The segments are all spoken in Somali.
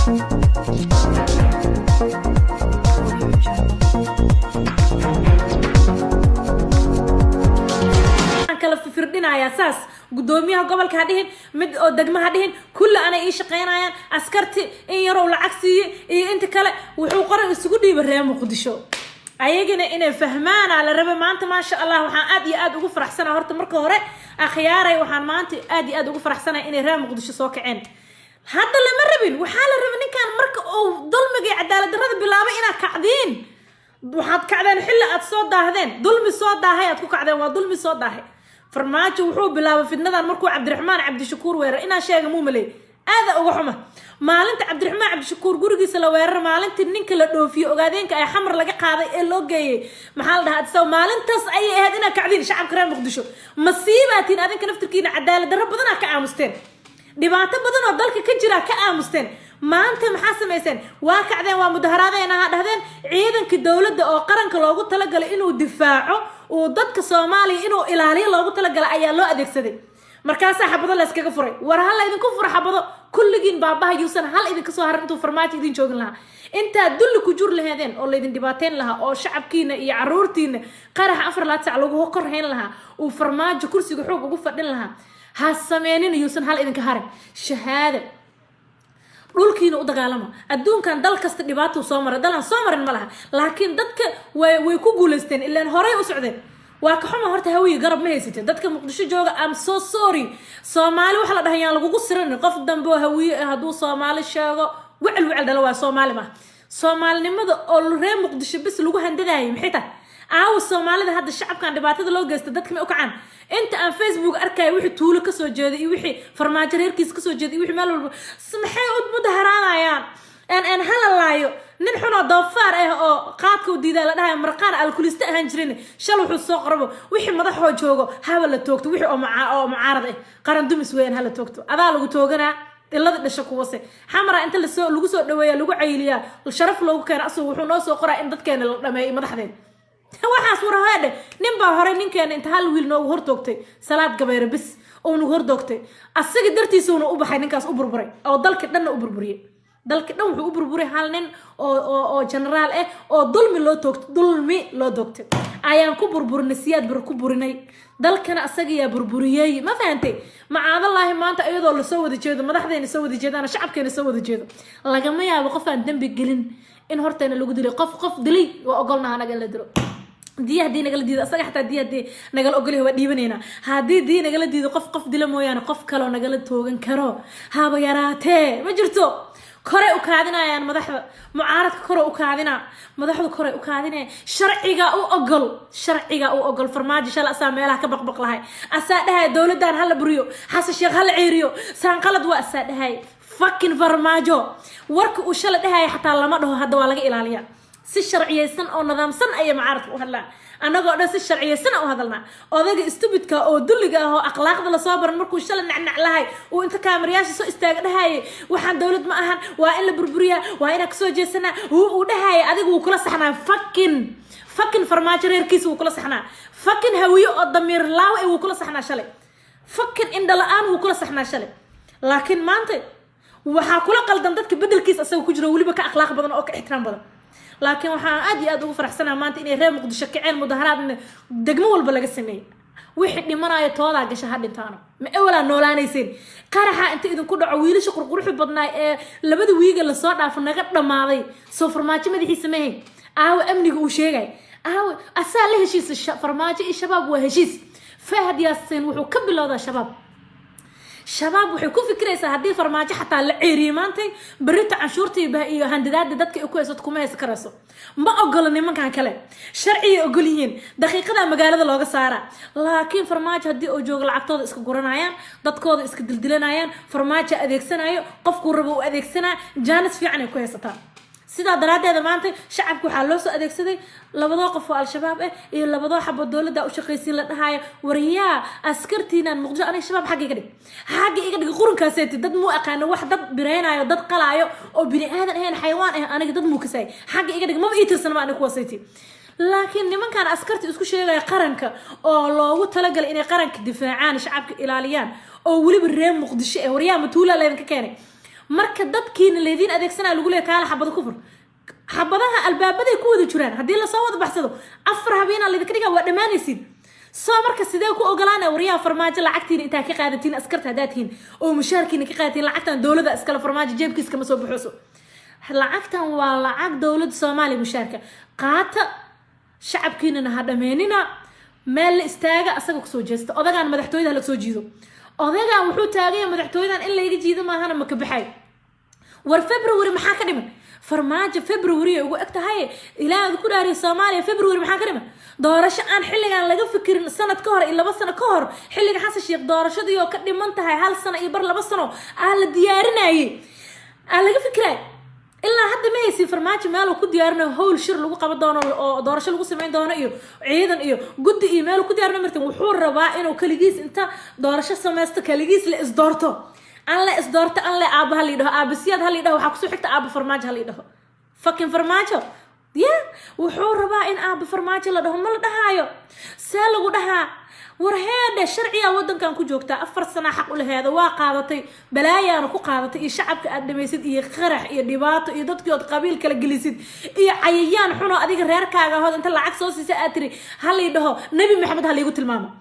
Audio Jungle. Waxaan kala firdhinayaa saas. Guddoomiyaha gobolka ha dhihin, mid oo degma ha dhihin, kulli anay ii shaqaynayaan. Askarti in yarow lacag siiye iyo inta kale wuxuu qoran isugu dhiibay reer Muqdisho, ayagana inay fahmaana la raba. Maanta, maasha Allah, waxaan aad iyo aad ugu faraxsanaa horta marka hore, akhyaaray, waxaan maanta aad iyo aad ugu faraxsanaya inay reer Muqdisho soo kaceen. Hadda lama rabin, waxaa la rabay ninkan marka uu dulmiga iyo cadaalad darrada bilaabay inaad kacdiin. Waxaad kacdeen xilli aad soo daahdeen, dulmi soo daahay aad ku kacdeen, waa dulmi soo daahay. Farmaajo wuxuu bilaabay fidnadan markuu Cabdiraxmaan Cabdishakuur weerar. Inaan sheega muu maleey, aada uga xuma. Maalinta Cabdiraxmaan Cabdishakuur gurigiisa la weerar, maalintii ninka la dhoofiyo Ogaadeenka ee Xamar laga qaaday ee loo geeyey, maxaa la dhahaa, Addis, maalintaas ayay ahayd inaad kacdiin. Shacabka reer Muqdisho, masiibaatiin adinka naftirkiina. Cadaalad darro badanaa ka aamusteen, dhibaato badan oo dalka ka jira ka aamusteen. Maanta maxaa samayseen? Waa kacdeen, waa mudaharaadeen, ha dhahdeen. Ciidanka dowladda oo qaranka loogu talagalay inuu difaaco, uu dadka Soomaaliya inuu ilaaliyo loogu talagalay, ayaa loo adeegsaday. Markaasaa xabado la iskaga furay. War ha laydinku furo xabado kulligiin, baabaha yuusan hal idinka soo harin. Intuu Farmaajo idin joogin lahaa, intaad dulli ku jur laheedeen oo laydin dhibaateyn lahaa oo shacabkiina iyo caruurtiina qaraxa 24 sac lagu kor hayn lahaa, uu Farmaajo kursiga xoog ugu fadhin lahaa, ha sameynin. Yuusan hal idinka harin. Shahaada dhulkiina u dagaalama. Adduunkan dal kasta dhibaatuu soo maray, dalaan soo marin ma laha, laakiin dadka way ku guuleysteen, ilaan horey u socdeen. Waa ka xuma horta, Hawiye garab ma haysatid. Dadka Muqdisho jooga, am so sorry. Soomaali waxa la dhahay yaan lagugu siranin. Qof dambe oo Hawiye ah hadduu Soomaali sheego, wecel wecel dhala waa Soomaali maaha. Soomaalinimada oo reer Muqdisho bis lagu handadaayay maxay tahay? Aawa Soomaalida hadda shacabkan dhibaatada loo geysta? Dadka may u kacaan? Inta aan Facebook arkaya, wixii tuulo kasoo jeeday iyo wixii Farmaajo reerkiisa kasoo jeeday iyo wixii meel walba, maxay u mudaharaanayaan? En hala laayo nin xun oo doofaar ah oo qaadka u diidaa la dhahayo, marqaan alkulista ahaan jirin. Shal wuxuu soo qorabo, wixii madaxoo joogo haba la toogto, wixii oo mucaarad ah qaran dumis weeyaan, hala toogto. Adaa lagu tooganaa, ilada dhasho kuwase. Xamara inta lasoo lagu soo dhaweeya, lagu cayiliyaa, sharaf loogu keena, asagu wuxuu noo soo qoraa in dadkeena la dhameeyo madaxdeen. Waxaas warheedhe, nin baa horay ninkeena inta hal wiil noogu hortoogtay, Salaad Gabayre bis oo nagu hortoogtay, asaga dartiisuuna u baxay ninkaas, u burburay oo dalka dhanna u burburiyey. Dalka dhan wuxuu u burburay hal nin oo generaal ah oo dulmi loo toogtay, dulmi loo toogtay ayaan ku burburinay. Siyaad Bar ku burinay dalkana, asagayaa burburiyey. Ma fahantay? Macaadallaahi, maanta iyadoo lasoo wada jeedo, madaxdeena soo wada jeedaan, shacabkeena soo wada jeedo, lagama yaabo qof aan dembi gelin in horteena lagu dilay. Qof qof dilay waa ogolnaha anaga in la dilo. Diya haddii nagala diido, asaga xataa diya haddii nagala ogolyahay waa dhiibanaynaa. Haddii diya nagala diido, qof qof dilo mooyaane, qof kaloo nagala toogan karo haba yaraatee ma jirto. Koray u kaadinayaan madaxda mucaaradka, koray u kaadinaa madaxdu, koray u kaadinaya. Sharciga u ogol, sharciga u ogol. Farmaajo shala asaa meelaha ka baqbaq lahay, asaa dhahay dowladdan hala buriyo, Xasan Sheekh hala ceeriyo, saan qalad waa, asaa dhahay. Fucking Farmaajo, warka uu shala dhahaya xataa lama dhaho hadda, waa laga ilaaliyaa. Si sharciyeysan oo nidaamsan ayay mucaaradka u hadlaan. Annagoo dhan si sharciyeysan u hadalnaa. Odayga stupidka oo dulliga ah oo akhlaaqda lasoo baran, markuu shalay nacnac lahay, uu inta kaamirayaasha soo istaaga dhahayay, "Waxaan dowlad ma ahan, waa in la burburiyaa, waa inaan kasoo jeesanaa," uu dhahayay, adiga wuu kula saxnaa. Fucking Farmaajo reerkiisa wuu kula saxnaa. Fucking Hawiye oo damiir laaw eh wuu kula saxnaa shalay. Fucking indha la-aan wuu kula saxnaa shalay. Laakiin maanta waxaa kula qaldan dadka bedelkiisa asaga ku jiro, weliba ka akhlaaq badan oo ka ixtiraam badan. Laakiin waxaan aad iyo aad ugu faraxsanaa maanta inay reer Muqdisho kaceen, mudaharaadna degmo walba laga sameeyey. Wixii dhimanayo toodaa gasha, ha dhintaano. Ma ewalaa noolaanayseen? Qaraxa inta idinku dhaco, wiilasha qurquruxi badnaa ee labada wiiga lasoo dhaafo naga dhammaaday, soo Farmaajo madaxiisa mahayn? Aawo amniga uu sheegay? Aawo asaa la heshiisa? Farmaajo iyo Shabaab waa heshiis. Fahad Yaasiin wuxuu ka bilowdaa Shabaab. Shabaab waxay ku fikiraysaa haddii Farmaajo xataa la ceeriyey maantay, berrita canshuurta iyo handadaada dadka ay ku haysato kuma haysan karayso. Ma ogolo nimankan kale, sharciyay ogol yihiin, daqiiqada magaalada looga saara. Laakiin Farmaajo haddii uu joogo, lacagtooda iska guranayaan, dadkooda iska dildilanayaan. Farmaajo adeegsanayo, qofkuu rabo uu adeegsanaa, jaanis fiican ay ku haysataa. Sidaa daraaddeeda maanta shacabka waxaa loo soo adeegsaday labadoo qof oo Al-Shabaab ah iyo labadoo xabo dowladda u shaqaysiin la dhahaayo. Waryaa, askartiinaan Muqdisho, aniga Shabaab xagga iga dhig, xagga iga dhig. Qurunkaaseeti dad muu aqaano, wax dad biraynayo, dad qalaayo oo bini aadan ahayn, xayawaan ah, aniga dad muu kasaay. Xagga iga dhig, maba ii tirsanaba aniga kuwaasayти. Laakiin nimankan askarta isku sheegaya qaranka oo loogu talagalay inay qaranka difaacaan, shacabka ilaaliyaan, oo weliba reer Muqdisho ah, waryaa, matuulaa laydinka keenay? Marka dadkiina laydiin adeegsanaya lagu leeya, kaala xabado kufur, xabadaha albaabaday ku wada jiraan. Haddii lasoo wada baxsado, 4 habeenaa laydinka dhigaa, waa dhammaanaysiin. Soo marka sidee ku ogolaana, waryaha Farmaajo, lacagtiina intaa ka qaadatiin, askarta haddaad tihiin oo mushaarkiina ka qaadatiin? Lacagtan dowladda iskale, Farmaajo jeebkiis kama soo baxooso. Lacagtan waa lacag dowladda Soomaaliya. Mushaarka qaata, shacabkiinana ha dhameenina. Meel la istaaga, asaga kusoo jeesta. Odagaan madaxtooyada hala soo jiido. Odagaan wuxuu taagaya madaxtooyadan in layga jiido maahana maka baxay. War February maxaa ka dhiman? Farmaajo February ay ugu eg tahay. Ilaahad ku dhaariya, Soomaaliya February maxaa ka dhiman? Doorasho aan xilligan laga fikirin sanad ka hor iyo 2 sano ka hor, xilliga Xasan Sheekh, doorashadii oo ka dhiman tahay hal sano iyo bar, 2 sano aa la diyaarinayay, aa laga fikiray. Ilaa hadda ma haysin Farmaajo meel uu ku diyaarinayo howl shir lagu qaban doono oo doorasho lagu samayn doono iyo ciidan iyo guddi iyo meel uu ku diyaarinayo. Martin wuxuu rabaa inuu kaligiis inta doorasho samaysto, kaligiis la isdoorto, an la isdoorto, an le aaba ha liidhaho, aaba Siyaad ha liidhaho, waxaa kusoo xigta aaba Farmaajo ha liidhaho. Fucking Farmaajo ya wuxuu rabaa in aaba Farmaajo la dhaho. Ma la dhahaayo? See lagu dhahaa? War heedhe, sharciyaa wadankan ku joogtaa. 4 sanaa xaq u laheeda, waa qaadatay, balaayaana ku qaadatay iyo shacabka aad dhamaysid iyo qarax iyo dhibaato iyo dadkii ood qabiil kala gelisid iyo cayayaan xunoo adiga reerkaaga ahood inta lacag soo siisa aad tiri ha lii dhaho Nebi Maxamed, ha liigu tilmaamo.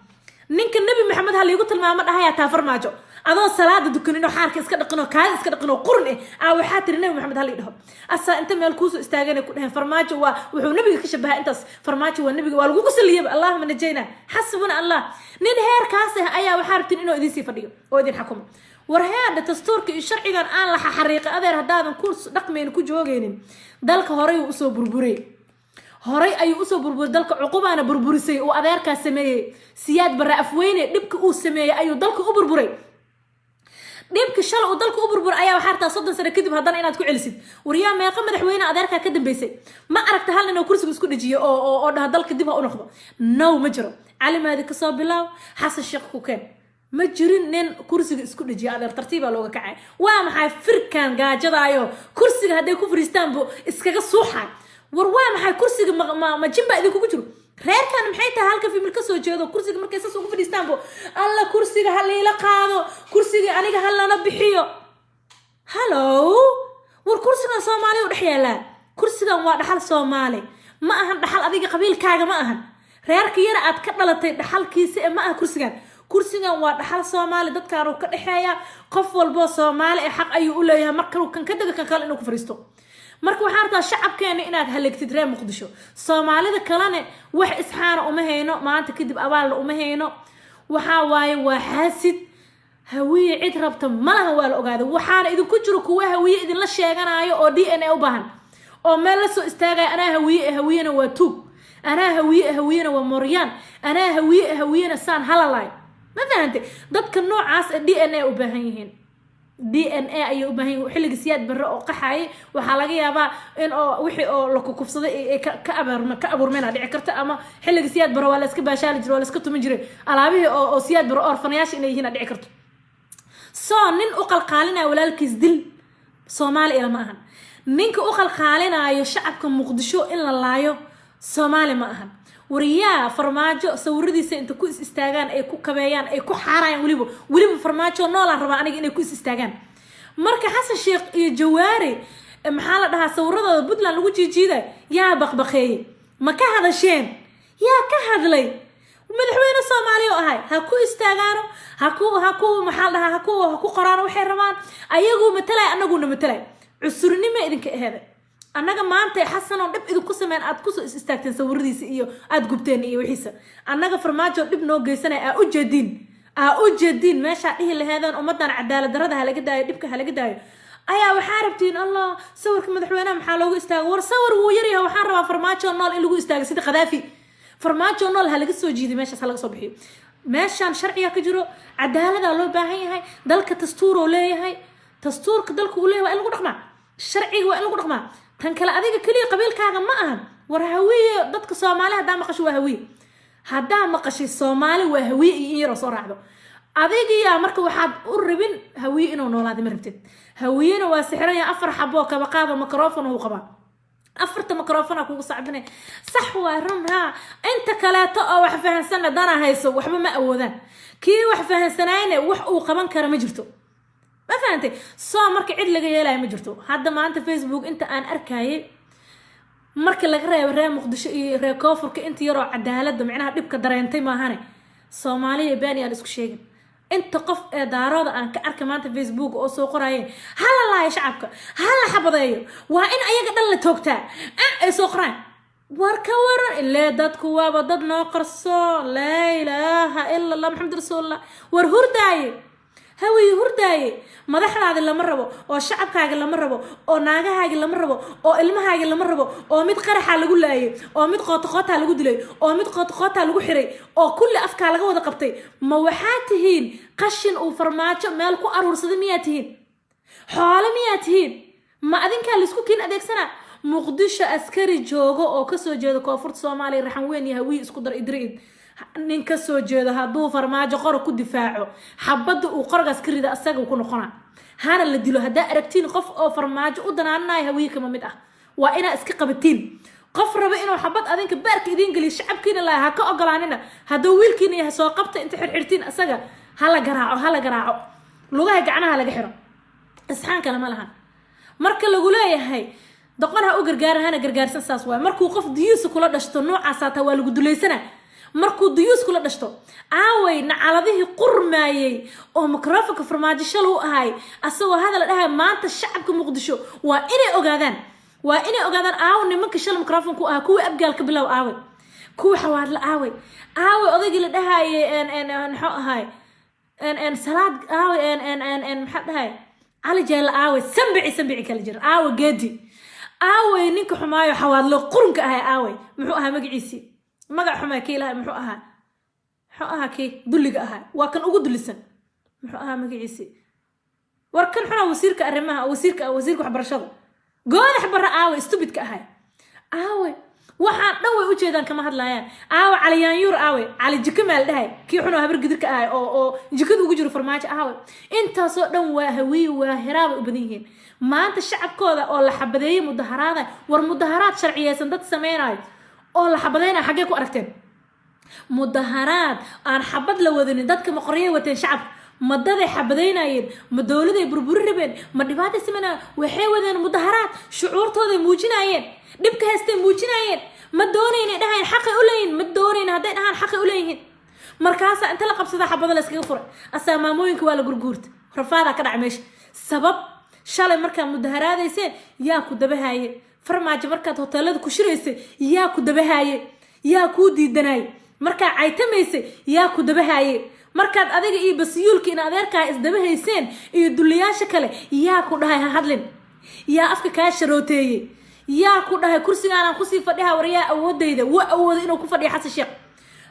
Ninka Nebi Maxamed ha liigu tilmaamo dhahayaa taa Farmaajo, adoo salaada dukanin oo xaarka iska dhaqin oo kaada iska dhaqin oo qurun eh aa waxaa tiri Nebi Maxamed ha lii dhaho. Asaa inta meel kuusoo istaagana ku dhaheen Farmaajo waa wuxuu nabiga ka shabahaa intaas, Farmaajo waa nabiga, waa lagugu saliyaba. Allahuma najayna, xasbuna Allah. Nin heerkaas ah ayaa waxaa rabtin inuu idin sii fadhiyo oo idin xakumo. War heedha, dastuurka iyo sharcigan aan la xaxariiqay, adeer, haddaadan ku dhaqmaynin, ku joogaynin, dalka horay uu usoo burburay, horay ayuu usoo burburay dalka. Cuqubaana burburisay uu adeerkaa sameeyey, Siyaad Barre Afweyne. Dhibka uu sameeyey ayuu dalka u burburay. Dhibka shalay uu dalka u burburay ayaa waxaa rabtaa 30 sano kadib haddana inaad ku celisid. Waryaa, meeqa madaxweyne adeerkaa ka dambeysay? Ma aragta hal nin oo kursiga isku dhejiyo oo dhaha dalka dib ha u noqdo? No, ma jiro. Cali Maadi kasoo bilaaw, Xasan Sheekh ku keen, ma jirin nin kursiga isku dhejiyo. Adeer, tartiibaa looga kacay. Waa maxay firkan gaajadaayo kursiga hadday ku fariistaanbu iskaga suuxay? War waa maxay kursiga? Ma jin baa idinkugu jiro? Reerkan maxay tahay halka family kasoo jeedo kursiga markay saas ugu fadhiistaanbo, alla kursiga ha liila qaado, kursiga aniga ha lana bixiyo? Hallow, war kursigan Soomaaliya u dhex yaalaa. Kursigan waa dhaxal Soomaali, ma ahan dhaxal adiga qabiilkaaga, ma ahan reerka yara aad ka dhalatay dhaxalkiisa ee ma aha kursigan. Kursigan waa dhaxal Soomaali, dadkaanuu ka dhexeeya. Qof walboo Soomaali ee xaq ayuu u leeyahay markuu kan ka dega, kan kale inuu ku fariisto. Marka waxaan rabtaa shacabkeena inaad haleegtid, reer Muqdisho. Soomaalida kalene wax isxaana uma hayno, maanta kadib abaalna uma hayno. Waxaa waaye waa xaasid. Hawiye cid rabta malaha, waa la ogaaday. Waxaana idinku jiro kuwa Hawiye idinla sheeganayo oo DNA u baahan oo meel la soo istaagaya: anaa Hawiye, Hawiyena waa tuug, anaa Hawiye, Hawiyena waa moryaan, anaa Hawiye, Hawiyena saan halalay. Ma fahantay? Dadka noocaas ee DNA u baahan yihiin, DNA ayay u baahan yihiin. Xilliga Siyaad Barre oo qaxayay, waxaa laga yaabaa in oo wixii oo la kukufsaday ay ka abuurmeen dhici karta, ama xilliga Siyaad Barre waa la iska baashaali jiray, waa la iska tumin jiray. Alaabihii oo Siyaad Barre orfanayaasha inay yihiin dhici karto. Soo nin u qalqaalinaya walaalkiis dil, Soomaali ilama ahan. Ninka u qalqaalinayo shacabka Muqdisho in la laayo, Soomaali ma ahan. Wariyaa, Farmaajo sawiradiisa inta ku is istaagaan, ay ku kabeeyaan, ay ku xaarayaan, weliba Farmaajo noolaan rabaa aniga inay ku is istaagaan. Marka Xasan Sheekh iyo Jawaari, maxaa la dhahaa, sawiradooda Puntland lagu jiijiiday, yaa baqbaqeeyey? Ma ka hadasheen? Yaa ka hadlay? Madaxweyne Soomaaliya oo ahay, ha ku istaagaano, ha ku maxaa la dhahaa, ha ku qoraano waxay rabaan. Ayaguu matalay, annaguna matalay. Cusurnimo idinka aheeda. Annaga maanta Xasan oo dhib idinku sameyn aad kusoo is istaagteen sawiradiisa iyo aada gubteen iyo wixiisa. Annaga Farmaajo dhib noo geysanaya aa u jeediin, meeshaa dhihi laheedeen ummadan cadaalad darada ha laga daayo, dhibka ha laga daayo, ayaa waxaa rabtiin, Allah, sawirka madaxweynaha maxaa loogu istaago? War sawir wuu yaryahay. Waxaan rabaa Farmaajo nool in lagu istaago sida Khadaafi. Farmaajo nool ha laga soo jiiday meeshaas, ha laga soo bixiyo. Meeshaan sharciga ka jiro, cadaaladaa loo baahan yahay. Dalka dastuur oo leeyahay, dastuurka dalka uu leeyahay waa in lagu dhaqmaa, sharciga waa in lagu dhaqmaa. Tan kale, adiga keliya qabiilkaaga ma ahan. War Hawiye, dadka Soomaali haddaa maqasho waa Hawiye. Haddaa maqashay Soomaali, waa Hawiye iyo in yaroo soo raacdo adigiyaa. Marka waxaad u rabin Hawiye inuu noolaada ma rabtid. Hawiyena waa sixiranya, afar xaboo kaba qaado, microphone uu qabaa, afarta microphone kugu sacbinay. Sax waa run haa. Inta kaleeto oo wax fahansanna dana hayso, waxba ma awoodaan. Kii wax fahansanayne wax uu qaban kara ma jirto. Ma fahantay? Soo marka cid laga yeelaya ma jirto. Hadda maanta Facebook inta aan arkayay, marka laga reebo reer Muqdisho iyo reer Koonfurka, inta yaroo cadaaladda micnaha dhibka dareentay maahane, Soomaaliya been yaan isku sheegin. Inta qof ee Daarooda aan ka arkay maanta Facebook oo soo qorayeen "Hala laayo shacabka, hala xabadeeyo, waa in ayaga dhan la toogtaa," ay soo qoraan. War ka waran? Ilee dadku waaba dad noo qarso. Laa ilaaha ila Allah, Maxamed rasuulullah. War hurdaaye, Hawiye hurdaaye, madaxdaadi lama rabo, oo shacabkaagi lama rabo, oo naagahaagi lama rabo, oo ilmahaagi lama rabo, oo mid qaraxaa lagu laayay, oo mid qootaqootaa lagu dilay, oo mid qootaqootaa lagu xiray, oo kulli afkaa laga wada qabtay. Ma waxaa tihiin qashin uu Farmaajo meel ku aruursaday? Miyaa tihiin xoole? Miyaa tihiin? Ma adinkaa laisku kiin adeegsanaa? Muqdisho askari joogo oo kasoo jeeda Koonfurta Soomaaliya, Raxan Weyn iyo Hawiye isku dar, idriid nin kasoo jeedo, hadduu Farmaajo qora ku difaaco, xabadda uu qorgaas ka rida asaga ku noqona, hana la dilo. Haddaa aragtiin qof oo Farmaajo u danaananayo, Hawiye kama mid ah, waa inaa iska qabatiin. Qof raba inuu xabad adinka baarka idiin geliyo, shacabkiina laha, ha ka ogolaanina. Hadduu wiilkiina yahay, soo qabta. Inta xirxirtiin asaga hala garaaco, hala garaaco, lugaha gacnaha laga xiro. Isxaan kale ma lahan. Marka lagu leeyahay doqon ha u gargaara, hana gargaarsan, saas waay. Markuu qof diyuusa kula dhashto noocaasaa taa, waa lagu dulaysanaa. Markuu duyuus kula dhashto, aaway nacaladihii qurmaayey oo microfonka Farmaajo shal u ahay, asagoo hadal dhahay? Maanta shacabka Muqdisho waa inay ogaadaan, waa inay ogaadaan. Aawo nimanka shal microfonku ahaa? Kuwii Abgaal ka bilow, aaway kuwii Xawaadle? Aaway, aaway odaygii la dhahayay, muxuu ahay, Salaad? Aaway, maxaa dhahay, Cali Jeelle? Aaway Sambici? Sambici kala jira. Aawa Geedi? Aaway ninka xumaayo Xawaadle qurunka ahay? Aaway, muxuu ahaa magaciisii? Magac xumaa kii lahay, muxuu ahaa? Muxuu ahaa kii dulliga ahaa? Waa kan ugu dulisan. Muxuu ahaa magaciisii? War kan xunaa, wasiirka arrimaha, wasiirka waxbarashada, Goodax Barre, aaway? Stupidka ahay, aaway? Waxaan dhan way ujeedaan, kama hadlayaan. Aawe Caliyaanyuur? Aawe Cali Jika maal dhahay, kii xunoo habar gidirka ahay oo jikada ugu jiro Farmaajo? Aawe? Intaasoo dhan waa Hawiye, waa Hiraabay u badan yihiin. Maanta shacabkooda oo la xabadeeyey, mudaharaada, war mudaharaad sharciyeysan dad sameynayo oo la xabadeynayo xaggee ku aragteen? Mudaharaad aan xabad la wadanin, dadka ma qoryay wateen? Shacabka ma daday xabadaynayeen? Ma dowladay burburi rabeen? Ma dhibaatay sameynayeen? Waxay wadeen mudaharaad, shucuurtooday muujinayeen, dhibka haystay muujinayeen. Ma doonayn dhahayn, xaqay u leeyihin. Ma doonayn hadday dhahaan, xaqay u leeyihiin. Markaasaa inta la qabsadaa xabada la iskaga furay, asaa maamooyinka waa la gurguurta, rafaadaa ka dhaca meesha. Sabab shalay markaa mudaharaadayseen yaa ku dabahaye? Farmaajo markaad hoteelada ku shiraysay yaa ku dabahaye? Yaa kuu diidanaaye? Markaa caytamaysay yaa ku dabahaye? Markaad adiga iyo basiyuulka in adeerkaa isdabahayseen iyo duliyaasha kale, yaa ku dhahay ha hadlin? Yaa afka kaa sharooteeyey? Yaa ku dhahay kursigaanaan kusii fadhiha? War yaa awoodayda wuu awooday inuu ku fadhiyo? Xasan Sheekh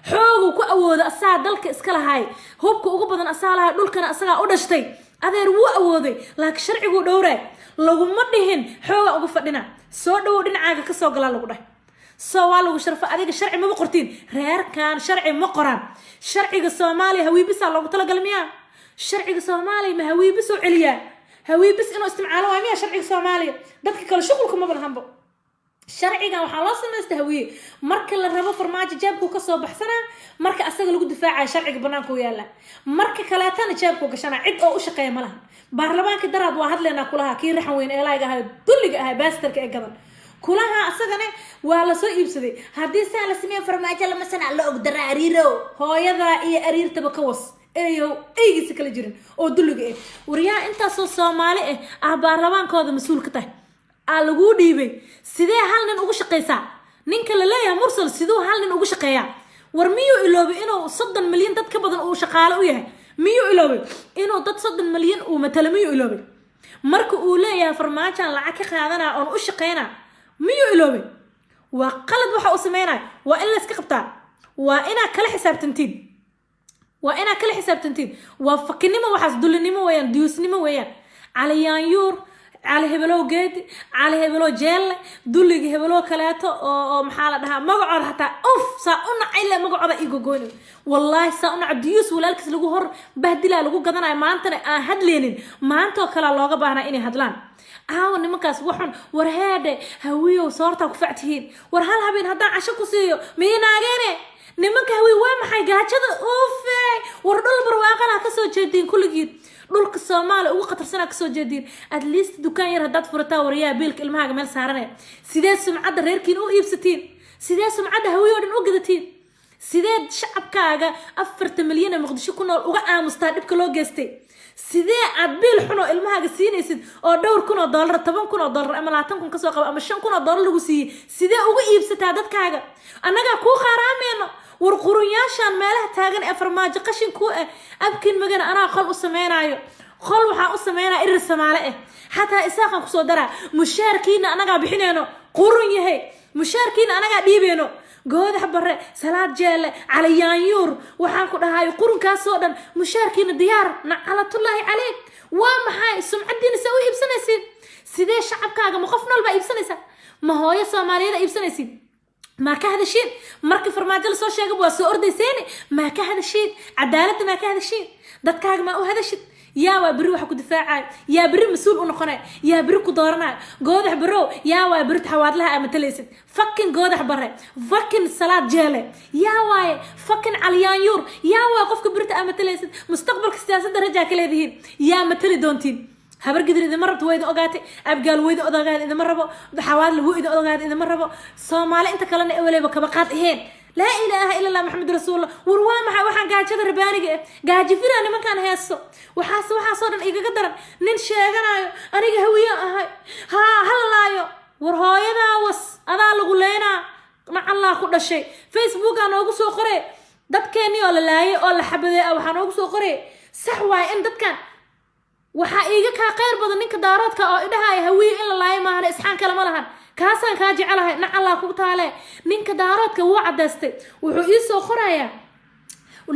xooguu ku awooda, asagaa dalka iska lahaay, hubka ugu badan asagaa lahay, dhulkana asagaa u dhashtay. Adeer wuu awooday, laakiin sharciguu dhowraay. Laguma dhihin xoogaa uga fadhina, soo dhawow, dhinacaaga kasoo galaa lagu dhahay. Soo waa lagu sharfo. Adiga sharci maba qortiin, reerkan sharci ma qoraan. Sharciga Soomaaliya Hawiibisaa loogu talagal miyaa? Sharciga Soomaaliya ma Hawiibisoo celiyaa? Hawiibis inuu isticmaalo waa miyaa sharciga Soomaaliya? Dadka kale shuqulka maba lahanbo. Sharcigan waxaa loo samaysta Hawiye. Marka la rabo, Farmaajo jeebkuu kasoo baxsanaa. Marka asaga lagu difaacayo, sharciga banaanka u yaala. Marka kaleetana jeebkuu gashanaa. Cid oo u shaqeeya ma laha. Baarlamaanka daraad waa hadleynaa kulaha, kii Raxan Weyn eelayga ahay, dulliga ahay, baasterka ee gadan kulaha, asagane waa lasoo iibsaday. Haddii saa la sameeyo, Farmaajo lama sana la ogdara. Ariirow, hooyadaa iyo ariirtaba ka was, eeyow eygiisa kala jirin oo dulliga ah. Waryaa, intaasoo Soomaali ah baarlamaankooda mas-uul ka tahay aa laguu dhiibay, sidee hal nin ugu shaqaysaa? Ninka la leeyahay Mursal, siduu hal nin ugu shaqeeyaa? War miyuu iloobay inuu 30 milyan dad ka badan uu shaqaale u yahay? Miyuu iloobay inuu dad 30 milyan uu matalo? Miyuu iloobay marka uu leeyahay Farmaajaan lacag ka qaadanaa oon u shaqeynaa? Miyuu iloobay? Waa qalad waxa uu sameynaya. Waa in layska qabtaa, waa inaa kala xisaabtantiin, waa inaa kala xisaabtantiin. Waa fakinimo waxaas, dulinimo weeyaan, duyuusnimo weeyaan. Caliyaanyuur, Cali Hebelow Geedi, Cali Hebelow Jeelle, dulliga hebelow kaleeto oo maxaa la dhahaa magacooda xataa, uf, saa u nacay le magacooda ii gogoynayo, wallaahi saa u naca. Duyuus walaalkiis lagu hor bahdilaa, lagu gadanayo, maantana aan hadleynin. Maantoo kalea looga baahnaa inay hadlaan. Aawa nimankaas waxun? War heedhe, Hawiyow, soortaa ku factihiin. War hal habeen haddaan casho ku siiyo, miyay naageene? Nimanka Hawiye, waa maxay gaajada? Ufe, war dhul barwaaqana kasoo jeediin kulligiin, dhulka Soomaaliya ugu khatarsanaa kasoo jeediin. At least dukaan yar haddaad furataa, waryaa, biilka ilmahaaga meel saaranaya. Sidee sumcadda reerkiin u iibsatiin? Sidee sumcadda Hawiye oo dhan u gadatiin? Sidee shacabkaaga 40 milyan ee Muqdisho ku nool uga aamustaa dhibka loo geystay? Sidee aad biil xun oo ilmahaaga siinaysid oo dhowr kun oo dollar, $10,000 ama 20,000 kasoo qabo ama $5,000 lagu siiyey, sidee uga iibsataa dadkaaga? Annagaa kuu qaaraameyno. War qurunyaashaan meelaha taagan ee Farmaajo qashin kuu ah, abkin magana, anaa qol u sameynaayo. Qol waxaa u sameynaya Irir Samaale ah, xataa Isaaqan kusoo daraa. Mushaarkiina annagaa bixineyno, qurun yahay. Mushaarkiina anagaa dhiibeyno. Goodax Bare, Salaad Jeele, Caliyaanyuur, waxaan ku dhahayo qurunkaasoo dhan mushaarkiina diyaar. Nacalatullaahi caleyk. Waa maxay sumcadiina? See u iibsanaysiin? Sidee shacabkaaga? Ma qof nool baa iibsanaysaa? Ma hooyo Soomaaliyeed iibsanaysiin? Maa ka hadashiin? Markii Farmaajo lasoo sheegaba waa soo ordayseeni. Maa ka hadashiin cadaaladda? Maa ka hadashiin? Dadkaaga maa u hadashid? Yaa waa berri waxa ku difaacayo? Yaa berri mas-uul u noqonay? Yaa berri ku dooranayo? Goodax Barow, yaa waa berri Xawaadlaha aa matalaysid? Fucking Goodax Bare, fucking Salaad Jeele, yaa waaye? Fucking Calyaanyuur, yaa waaye qofka berrita aa matalaysid? Mustaqbalka siyaasadda rajaa ka leedihiin? Yaa matali doontiin? Habar Gidir idima rabto, waa idin ogaatay. Abgaal waa idin ogaatay, idima rabo. Xawaadle wuu idin ogaatay, idima rabo. Soomaali inta kalena eweleba kaba qaad aheen. Laa ilaaha ila Allah, Maxamed rasuulullah. War waa maxay waxaan gaajada rabaaniga ah? Gaajo fira nimankaan heeso. Waxaas waxaasoo dhan igaga daran nin sheeganayo aniga Hawiye ahay, haa, halalaayo. War hooyadaa was, adaa lagu leynaa, nacallaa ku dhashay. Facebookaa noogu soo qoray dadkeenii oo la laayay oo la xabadeey. Waxaa noogu soo qoray, sax waaye in dadkan waxaa iiga kaa khayr badan ninka Daaroodka oo idhahaya Hawiye in la laayo maahane, isxaan kale ma lahan. Kaasaan kaa jecelahay, nacallaa kugu taale. Ninka Daaroodka wuu cadaystay, wuxuu ii soo qorayaa.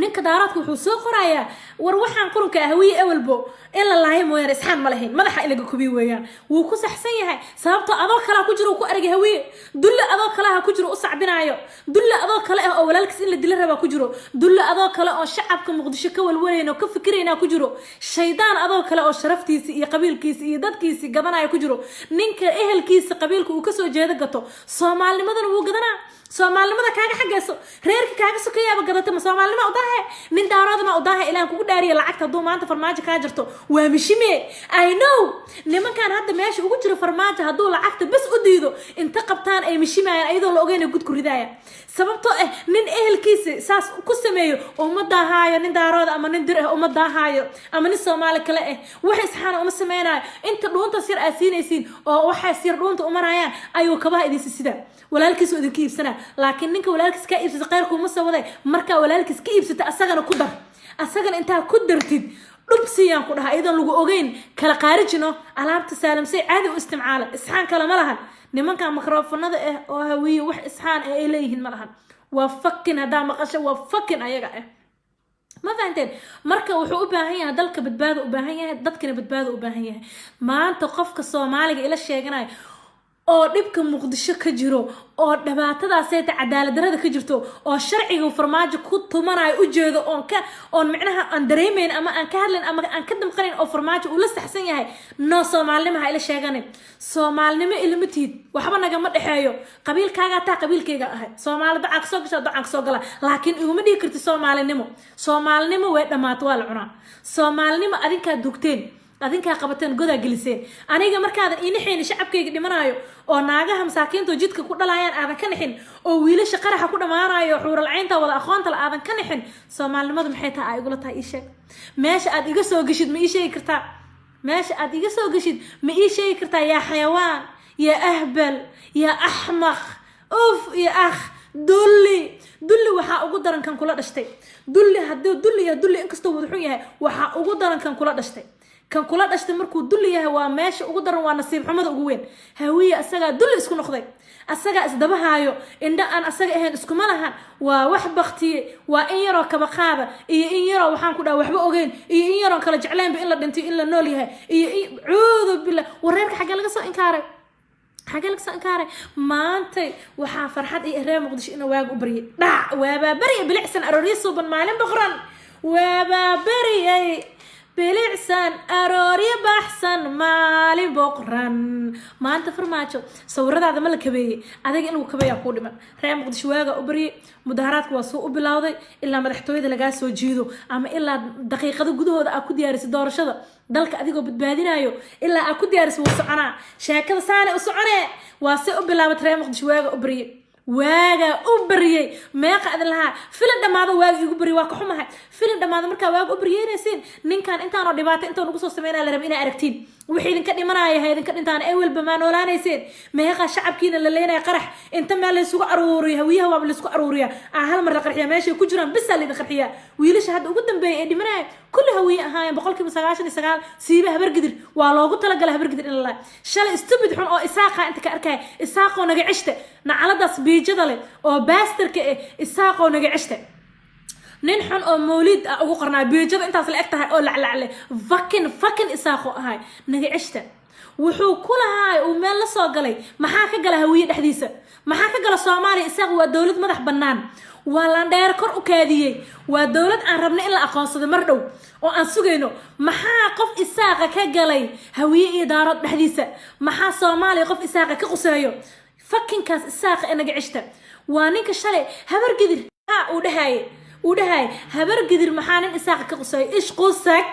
Ninka Daaroodka wuxuu soo qorayaa, war waxaan qurunka ah, Hawiye ewelbo in la laayo mooyaane isxaan ma lahayn, madaxa in laga kubiy weeyaan. Wuu ku saxsan yahay, sababtoo adoo kalaa ku jiro ku argay Hawiye. Dulle adoo kaleha ku jiro u sacbinaayo, dulle adoo kale ah oo walaalkiis in la dila rabaa ku jiro, dulle adoo kale oo shacabka Muqdisho ka walwalayna oo ka fikirayna ku jiro, shaydaan adoo kale oo sharaftiisi iyo qabiilkiisi iyo dadkiisi gadanaya ku jiro. Ninka ehelkiisa qabiilka uu kasoo jeedo gato, soomaalinimadana wuu gadanaa. Soomaalinimada kaaga xaggayso, reerka kaaga sokeeyaaba gadata, ma soomaalinima udaahe? Nin Daarooda ma udaahe? Ilahan kugu dhaariya, lacagta hadduu maanta Farmaajo kaa jirto, waa mishime. I know nimankan hadda meesha ugu jiro Farmaajo, hadduu lacagta bas u diido, inta qabtaan ay mishimayaan, ayadoo la ogeyn gud ku ridaaya. Sababtoo ah nin ehelkiisa saas ku sameeyo uma daahaayo nin Daarooda ama nin Dir ah, uma daahaayo ama nin Soomaali kale ah. Wax isxaana uma sameynayo. Inta dhuuntaas yar aad siinaysiin oo waxaas yar dhuunta umarayaan ayuu kabaha idinsi sidaa, walaalkiis idinka iibsanaa. Laakiin ninka walaalkiis kaa iibsata khayrku uma soo waday. Markaa walaalkiis ka iibsata, asagana ku dar, asagana intaa ku dartid dhub siiyaan ku dhaha, iyadoon lagu ogeyn kala qaarijino. Alaabta Saalamsay caadi u isticmaala, isxaan kale ma lahan. Nimanka mikrofonada ah oo Hawiye wax isxaan ah ay leeyihiin ma lahan. Waa fucking, haddaa maqasho, waa fucking ayaga ah. Ma fahanteen? Marka wuxuu u baahan yahay dalka badbaado u baahan yahay, dadkana badbaado u baahan yahay. Maanta qofka Soomaaliga ila sheeganayo oo dhibka Muqdisho ka jiro oo dhibaatadaaseeta cadaalad darada ka jirto oo sharciga Farmaajo ku tumanayo ujeedo, oon ka oon micnaha aan dareemayn ama aan ka hadlayn ama aan ka damqanayn oo Farmaajo uu la saxsan yahay, no, soomaalinimo ha ila sheeganin. Soomaalinimo ilama tihid, waxba nagama dhexeeyo. Qabiilkaagaa taa qabiilkayga ahay. Soomaali dacaa kasoo gasha, dacaan kasoo gala, laakiin iguma dhihi karti soomaalinimo. Soomaalinimo way dhamaato, waa la cunaa. Soomaalinimo adinkaa dugteen, adinkaa qabateen, godaa geliseen. Aniga markaadan ii naxayni shacabkayga dhimanaayo oo naagaha masaakiinta jidka ku dhalayaan aadan ka nixin oo wiilasha qaraxa ku dhammaanayo, xuuralcaynta wada aqoonta la aadan ka nixin, soomaalinimadu maxay tahay aa igula tahay? Ii sheeg meesha aad iga soo geshid. Ma ii sheegi kartaa meesha aad iga soo geshid? Ma ii sheegi kartaa? Yaa xayawaan, yaa ahbal, yaa axmaq, uf iyo akh, dulli. Dulli waxaa ugu daran kan kula dhashtay. Dulli hadduu dulli yahay, dulli inkastoo wada xun yahay, waxaa ugu daran kan kula dhashtay. Kan kula dhashtay markuu dulli yahay waa meesha ugu daran, waa nasiib xumada ugu weyn. Hawiye asagaa dulli isku noqday, asagaa isdabahaayo, indho aan asaga ahayn iskuma lahan. Waa wax baktiye, waa in yaroo kabaqaada iyo in yaroo waxaan ku dhaha waxba ogeyn iyo in yaroon kala jeclaynba in la dhintay, in la nool yahay iyo cuudu billah. Wareerka xaggee laga soo inkaaray? Xagee laga soo inkaaray? Maantay waxaa farxad iyo reer Muqdisho inuu waaga u baryay. Dhac, waabaa baryay, bilicsan arooryo suuban, maalin boqoran, waabaa baryay. Bilicsan arooryo baxsan, maalin boqran. Maanta Farmaajo, sawiradaada ma la kabeeyey? Adiga in lagu kabeeyaa kuu dhiman. Reer Muqdisho waaga u baryay, mudaharaadka waa soo u bilowday. Ilaa madaxtooyada lagaa soo jiido ama ilaa daqiiqado gudahooda aad ku diyaariso doorashada dalka adigoo badbaadinayo, ilaa aad ku diyaariso, wuu soconaa. Sheekada saane u soconee waa se u bilaabat. Reer Muqdisho waaga u baryay, waagaa u baryay. Meeqa adin lahaa filin dhammaado waaga igu baryay? Waa ka xumahay filin dhammaado markaa waaga u baryeynaysiin. Ninkan intaanoo dhibaato intaan ugu soo sameynaa la raba inaa aragtiin. Wixii idinka dhimanaya ha idinka dhintaan, ee walba maa noolaanayseen? Meeqa shacabkiina la leynaya? Qarax inta meel laysugu aruuriyo, Hawiyaha waaba laysku aruuriya, aa hal mar la qarxiya. Meeshay ku jiraan bisaa laydin qarxiyaa. Wiilasha hadda ugu dambeeya ee dhimanaya kulli Hawiye ahaayeen, 99%. Siiba Habargidir waa loogu talagalay Habargidir in la shalay. Stupid xun oo Isaaqa inta ka arkaya, Isaaqoo naga cishta nacaladaas biijada leh oo bastardka eh. Isaaqoo naga cishta, nin xun oo Mawlid ah ugu qornaa biijada intaas la eg tahay oo laclacle. Fucking, fucking Isaaqo ahay, naga cishta. Wuxuu ku lahaay uu meel la soo galay, maxaa ka gala Hawiye dhexdiisa? Maxaa ka gala Soomaaliya? Isaaq waa dowlad madax bannaan, waa landheer kor u kaadiyey, waa dowlad aan rabno in la aqoonsado mar dhow oo aan sugayno. Maxaa qof Isaaqa ka galay Hawiye iyo Daarood dhexdiisa? Maxaa Soomaaliya qof Isaaqa ka quseeyo? Fuckingkaas Isaaqa ee naga cishta waa ninka shalay Habargidir ha uu dhahaye, uu dhahay Habargidir. Maxaa nin Isaaqa ka quseeyo? Ishqusag,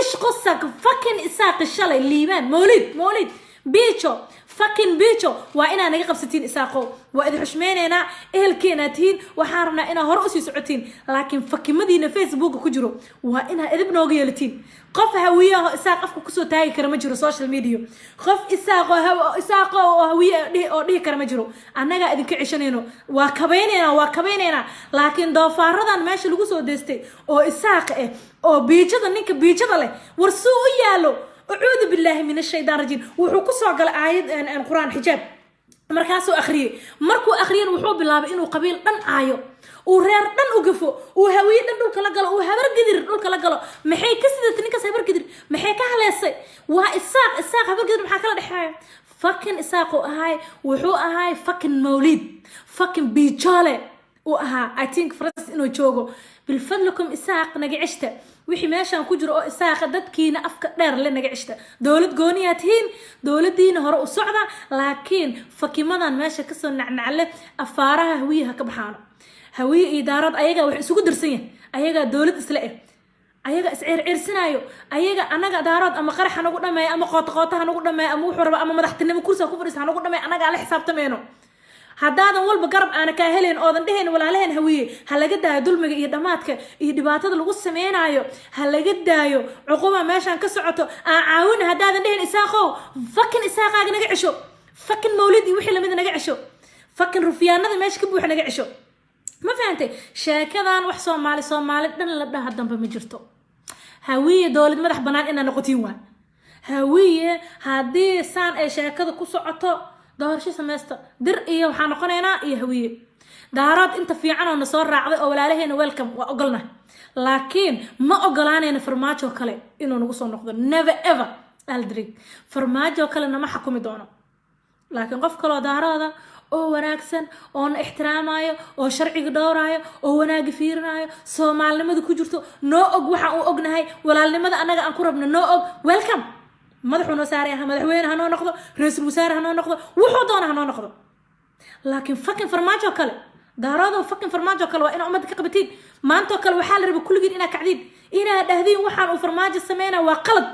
ishqusag, fucking Isaaqi shalay. Liibaan Mawlid, Mawlid biijo, fucking biijo. Waa inaa naga qabsatiin, Isaaqo. Waa idin xushmeyneynaa, ehelkeenaa tihiin, waxaan rabnaa inaa hore usii socotiin, laakiin fakimadiina Facebooka ku jiro waa inaa idib nooga yeelatiin. Qof Hawiyaho Isaaq afka kusoo taagi kara ma jiro social media. Qof Isaaqo, Isaaqo oo Hawiye oo dhihi kara ma jiro. Annagaa idinka ceshanayno, waa kabayneynaa, waa kabayneynaa. Laakiin doofaaradan meesha lagu soo deystay oo Isaaq ah oo biijada, ninka biijada leh, war suu u yaalo, acuudu billaahi min ashaytaan rajiim. Wuxuu kusoo galay aayad Qur-aan xijaab markaasuu akhriyey. Markuu akhriyana wuxuu bilaabay inuu qabiil dhan caayo, uu reer dhan u gafo, uu Hawiye dhan dhulka la galo, uu Habargidir dhulka la galo. Maxay ka sidatay ninkaas Habargidir? Maxay ka haleesay? Waa Isaaq. Isaaq Habargidir maxaa kala dhexeeya? Fucking Isaaq uu ahaay, wuxuu ahaay fucking Mawlid, fucking bijoole uu ahaa. I think France inuu joogo. Bilfadlikum, Isaaq naga ceshta. Wixii meeshaan ku jiro oo Isaaqa, dadkiina afka dheer le, naga ceshta. Dowlad gooniyaa tihiin, dowladiina hore u socda, laakiin fakimadan meesha kasoo nacnacle afaaraha Hawiyaha ka baxaano. Hawiye iyo Daarood ayagaa wax isugu darsan yahay, ayagaa dowlad isla eh, ayaga isciirciirsinaayo. Ayaga anaga Daarood ama qarax hanagu dhameeyo, ama qoota qoota hanagu dhameeyo, ama wuxuu raba, ama madaxtinimo kursi ha ku fadhiisa hanagu dhameeyo, annagaa la xisaabtamayno. Haddaadan walba garab aana kaa helayn oodan dhehayn walaalaheen Hawiye ha laga daayo dulmiga iyo dhammaadka iyo dhibaatada lagu sameynaayo, ha laga daayo cuquba meeshaan ka socoto, aan caawina haddaadan dhehayn, Isaaqow, fucking Isaaqaaga naga cesho. Fucking Mawlid iyo wixii lamida naga cesho. Fucking rufyaanada meesha ka buuxa naga cesho. Ma fahantay sheekadan? Wax Soomaali, Soomaali dhan la dhaha dambe ma jirto. Hawiye dowlad madax banaan inaa noqotiin waa. Hawiye haddii saan ay sheekada ku socoto, doorasho samaysta. Dir iyo waxaa noqonaynaa iyo Hawiye. Daarood inta fiican oo na soo raacday oo walaalaheena, welcome, waa ogolna, laakiin ma ogolaanayna Farmaajo kale inuu nagu soo noqdo. Never ever aldrig. Farmaajo kale nama xakumi doono, laakiin qof kaloo Daarooda oo wanaagsan oo na ixtiraamayo oo sharciga dhowraayo oo wanaaga fiirinayo, soomaalinimada ku jirto, noo og waxaan uu ognahay, walaalnimada annaga aan ku rabno noo og, welcome. Madaxuu noo saaray aha, madaxweyne hanoo noqdo, ra-iisul wasaare hanoo noqdo, wuxuu doona hanoo noqdo. Laakiin fucking Farmaajo kale, Daaroodo, fucking Farmaajo kale waa inaa ummadda ka qabatiin. Maantoo kale waxaa la rabay kulligiin inaa kacdiin, inaa dhahdiin waxaan uu Farmaajo sameynaa waa qalad,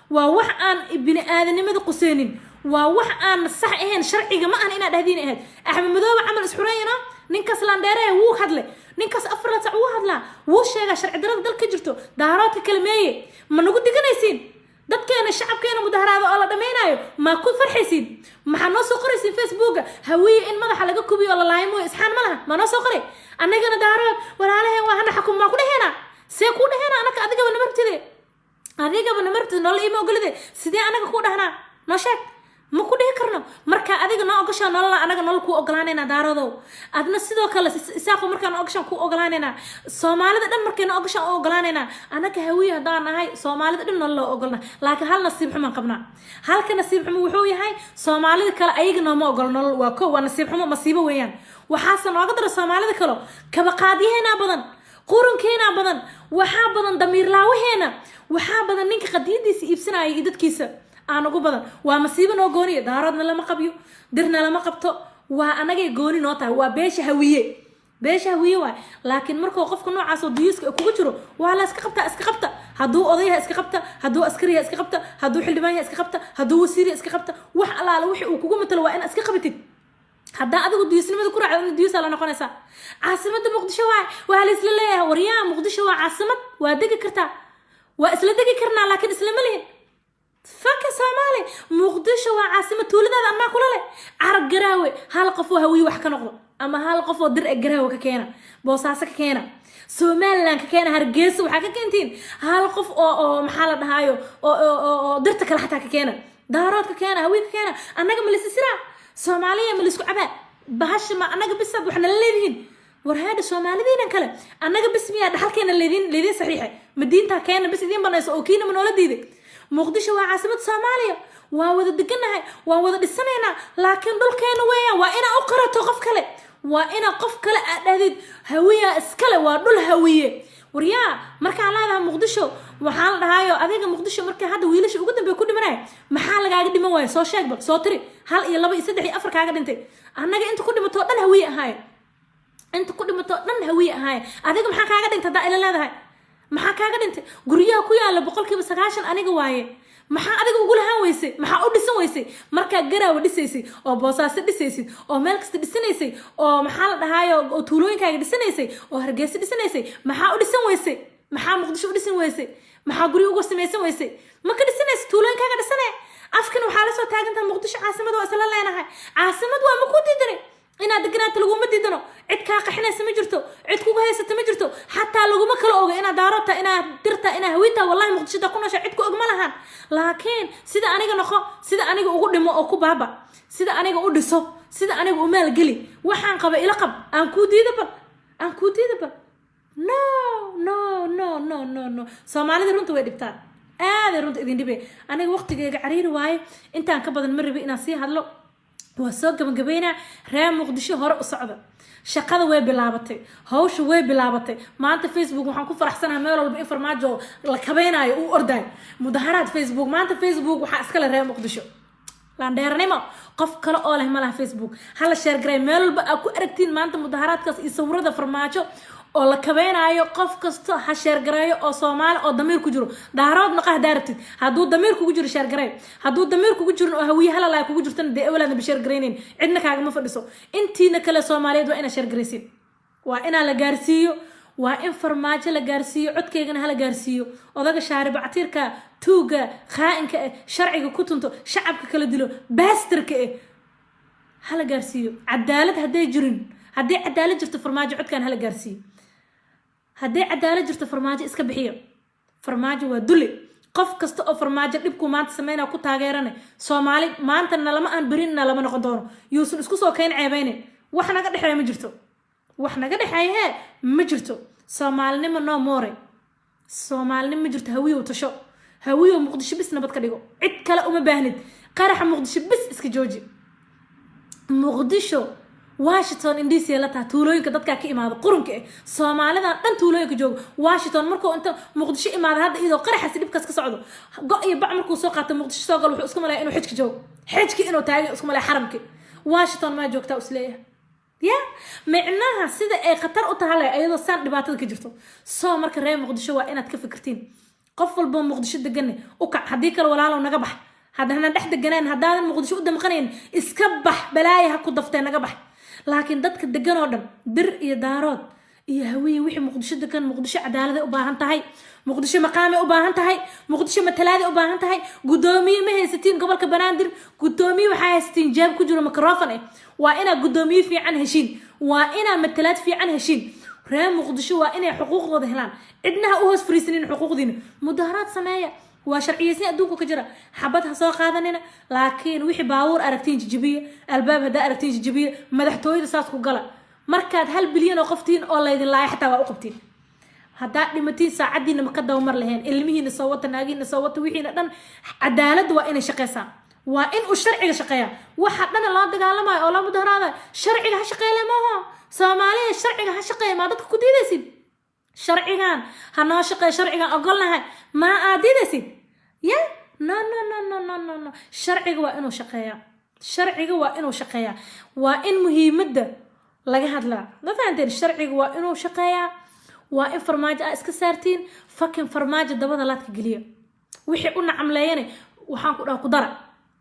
waa wax aan bini aadanimada quseynin, waa wax aan sax ahayn, sharciga ma ahan inaa dhahdiin ahayd. Axmed Madoobe camal isxurayna, ninkaas landheere wuu hadlay, ninkaas 4 sac wuu hadlaa, wuu sheegaa sharci darada dalka jirto. Daaroodka kale meeye? Ma nagu diganaysiin? Dadkeena, shacabkeena mudaharaada oo la dhammaynayo ma ku farxaysiin? Maxaa noo soo qoraysiin Facebooka? Hawiye in madaxa laga kubiyo oo la laayo mooyo isxaan ma laha. Ma noo soo qoray? Annagana Daarood walaalaheen waa, hana xakum maa ku dheheenaa? See kuu dheheenaa anaka? Adigaba namartide, adigaba namartide, nolol iima ogolide. Sidee anaga kuu dhahnaa? Noo sheeg. Ma ku dhihi karno. Marka adiga noo ogashaa nolola, anaga nolol kuu ogolaanaynaa. Daaroodow, adna sidoo kale. Isaaqo, markaa noo ogashaan kuu ogolaanaynaa. Soomaalida dhan markay noo ogashaan u ogolaanaynaa. Anaga Hawiye haddaan nahay, Soomaalida dhan nolol loo ogolna, laakiin hal nasiib xumaan qabnaa. Halka nasiib xumo wuxuu yahay, Soomaalida kale ayaga nooma ogolo nolol. Waa ko, waa nasiib xumo, masiibo weeyaan. Waxaase nooga dara, Soomaalida kale kabaqaadyaheena badan. Qurunkeenaa badan, waxaa badan damiirlaawaheena, waxaa badan ninka qadiyadiisa iibsanaya iyo dadkiisa aan ugu badan. Waa masiibo noo gooniya. Daaroodna lama qabyo, dirna lama qabto, waa anagay gooni noo tahay. Waa beesha Hawiye, beesha Hawiye waay. Laakiin markuu qofka noocaas oo duyuuska kugu jiro, waa la iska qabtaa. Iska qabta. Hadduu odayaha iska qabta, hadduu askariyaha iska qabta, hadduu xildhibaanyaha iska qabta, hadduu wasiiriya iska qabta, wax allaala wixii uu kugu matalo waa inaad iska qabatid. Haddaa adigu duyuusnimada ku raacdo, duyuusaa la noqonaysaa. Caasimada Muqdisho waay, waa la isla leeyahay. Waryaa, Muqdisho waa caasimad, waa degi kartaa, waa isla degi karnaa, laakiin islama lihin. Faka Soomaali, Muqdisho waa caasimad. Tuuladaada amaa kula leh. Carab Garaawe hal qof oo Hawiye wax ka noqdo ama hal qof oo Dir e Garaawe ka keena, Boosaaso ka keena, Somaliland ka keena, Hargeysa waxaa ka keentiin hal qof oo maxaa la dhahaayo oo Dirta kale xataa ka keena, Daarood ka keena, Hawiye ka keena. Annaga ma laisisiraa? Soomaaliya ma laisku cabaa? Bahasha ma annaga bisab wax nala leedihiin? War heedha, Soomaalidiinan kale, annaga bis miyaa dhaxalkeena leedin saxiixa? Ma diintaa keena bis idiin banayso oo kiina ma noola diiday? Muqdisho waa caasimada Soomaaliya, waa wada deganahay, waa wada dhisanaynaa, laakiin dhulkeena weeyaan. Waa inaa u qarato qof kale, waa inaa qof kale aad dhahdid Hawiyaa iskale, waa dhul Hawiye. Waryaa, markaan leedahay Muqdisho, waxaan la dhahaayo adiga Muqdisho marka hadda wiilasha ugu dambeya ku dhimanaya, maxaa lagaaga dhiman waayo? Soo sheeg bal, soo tiri hal iyo laba iyo saddex iyo afar kaaga dhintay. Annaga inta ku dhimatoo dhan Hawiye ahaaye, inta ku dhimatoo dhan Hawiye ahaaye. Adiga maxaa kaaga dhintay? Haddaa ila leedahay maxaa kaaga dhintay? Guryaha ku yaala 90% aniga waaye. Maxaa adiga ugu lahaan weysay? Maxaa u dhisan weysay? Markaa Garaawa dhisaysay oo Boosaaso dhisaysid oo meel kasta dhisanaysay oo maxaa la dhahaayo oo tuulooyinkaaga dhisanaysay oo Hargeysa dhisanaysay, maxaa u dhisan weysay? Maxaa Muqdisho u dhisan weysay? Maxaa guryo uga samaysan weysay? Ma ka dhisanaysa tuulooyinkaaga dhisane? Afkan waxaa lasoo taagantaha Muqdisho caasimad waa isla leenahay. Caasimad waa, ma ku diidanay. Inaad deganaato laguma diidano, cid kaa qaxinaysa ma jirto, cid kugu haysata ma jirto. Xataa laguma kala oga inaad Daaroodta, inaad Dirta, inaad Hawiinta. Wallahi, Muqdishada ku noosha cid ku og ma lahan. Laakiin sida aniga noqo, sida aniga ugu dhimo oo ku baaba, sida aniga u dhiso, sida aniga u maalgeli, waxaan qaba ila qab, aan kuu diida bal, aan kuu diida bal. No, no, no, no, no, no. Soomaalida runta way dhibtaan, aaday runta idin dhibay. Aniga waqtigeyga cariiri waaye, intaan ka badan ma rabi inaan sii hadlo, waa soo gabagabeynaa. Reer Muqdisho, hore u socda. Shaqada way bilaabatay, hawsha way bilaabatay. Maanta Facebook waxaan ku faraxsanahay meel walba in Farmaajo la kabeynaayo, uu ordayo mudaharaad. Facebook maanta, Facebook waxaa iskale reer Muqdisho, landheernimo qof kale oo leh ma laha. Facebook hala share garay, meel walba aa ku aragtiin maanta mudaharaadkaas iyo sawirada Farmaajo oo la kabeynaayo. Qof kasta ha share gareeyo oo Soomaali oo damiir ku jiro. Daarood naqa hadaa rabtid, hadduu damiir kugu jiro share gareey. Hadduu damiir kugu jirin oo Hawiye halalaa kugu jirtana, dee awalaadna ba share garaynayn, cidna kaagama fadhiso. Intiina kale Soomaaliyeed waa inaa share garaysin, waa inaa la gaarsiiyo, waa in Farmaajo la gaarsiiyo, codkeygana hala gaarsiiyo. Odaga shaaribactiirka, tuuga, khaa-inka eh, sharciga ku tunto, shacabka kala dilo, baastarka eh, hala gaarsiiyo. Cadaalad hadday jirin, haddii cadaalad jirto, Farmaajo codkan hala gaarsiiyo. Hadday cadaalad jirto, Farmaajo iska bixiyo. Farmaajo waa duli. Qof kasta oo Farmaajo dhibku maanta sameynaa ku taageerane, Soomaali maanta nalama aan berinna lama noqon doono. Yuusan isku soo keyn ceebeyne. Wax naga dhexeeya ma jirto, wax naga dhexeeya hee ma jirto. Soomaalinimo no more, Soomaalinimo ma jirto. Hawiyow tasho, Hawiyow Muqdisho bis nabad ka dhigo, cid kale uma baahnid. Qaraxa Muqdisho bis iska jooji. Muqdisho Washington in DC la taha. Tuulooyinka dadkaa ka imaado qurunka eh, Soomaalidan dhan tuulooyinka jooga Washington, markuu inta Muqdisho imaado hadda iyadoo qaraxaasi dhibkaas ka socdo, go' iyo bac markuu soo qaato Muqdisho soo galo, wuxuu isku malaya inuu xijka joogo, xijki inuu taagan isku malaya. Xaramki Washington maa joogtaa isleeyahay. Ya micnaha sida ay khatar u tahay iyadoo saan dhibaatada ka jirto. Soo marka reer Muqdisho waa inaad ka fikirtiin. Qof walboo Muqdisho degane u kac, haddii kale walaalow naga bax. Haddana dhex deganaan, haddaadan Muqdisho u damqanayn, iska bax, balaaya ha ku daftee, naga bax. Laakiin dadka degan oo dhan, Dir iyo Daarood iyo Hawiye, wixii Muqdisho degan, Muqdisho cadaaladay u baahan tahay, Muqdisho maqaamay u baahan tahay, Muqdisho matalaaday u baahan tahay. Guddoomiye ma haysatiin gobolka Banaadir. Guddoomiye waxaa haysatiin jeeb ku jiro microphone eh. Waa inaa guddoomiye fiican heshiin, waa inaa matalaad fiican heshiin. Reer Muqdisho waa inay xuquuqdooda helaan. Cidnaha u hoos fariisanin xuquuqdiina. Mudaharaad sameeya, waa sharciyeysan adduunka ka jira. Xabad ha soo qaadanina, laakiin wixii baabuur aragtiin jijibiya, albaab haddaa aragtiin jijibiya, madaxtooyada saas ku gala. Markaad 1 bilyan oo qoftiin oo laydin laaya xataa waa u qabtiin. Haddaad dhimatiin, saacadiina ma ka dabamar laheen. Ilmihiina soo wata, naagihiina soo wata, wixiina dhan. Cadaaladda waa inay shaqeysaa, waa in uu sharciga shaqeeya. Waxa dhana loo dagaalamayo oo loo mudaharaadayo sharciga ha shaqeyle maaha. Soomaaliya, sharciga ha shaqeeya. Maa dadka ku diidaysid? Sharcigan ha noo shaqeeyo, sharcigan ogolnahay, maa aadidaysid ya? No, no, no, no, no, no, no. Sharciga waa inuu shaqeeyaa, sharciga waa inuu shaqeeyaa. Waa in muhiimadda laga hadlaa, ma fahanteen? Sharciga waa inuu shaqeeyaa. Waa in Farmaajo aa iska saartiin. Fucking Farmaajo dabada laadka geliya. Wixii u nacamleeyane waxaan ku dhaha ku dara